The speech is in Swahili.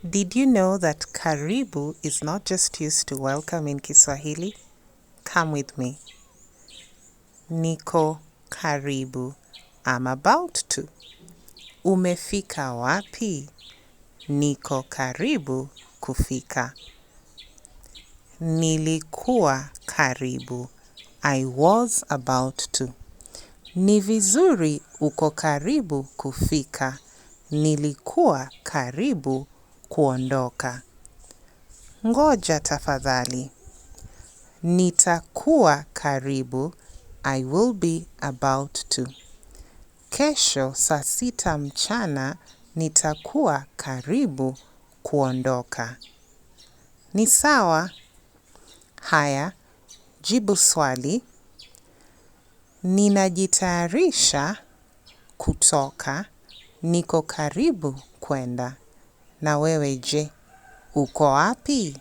Did you know that karibu is not just used to welcome in Kiswahili? Come with me. Niko karibu. I'm about to. Umefika wapi? Niko karibu kufika. Nilikuwa karibu. I was about to. Ni vizuri uko karibu kufika. Nilikuwa karibu kuondoka. Ngoja tafadhali. Nitakuwa karibu. I will be about to. Kesho saa sita mchana nitakuwa karibu kuondoka. Ni sawa? Haya, jibu swali. Ninajitayarisha kutoka. Niko karibu kwenda. Na wewe je, uko wapi?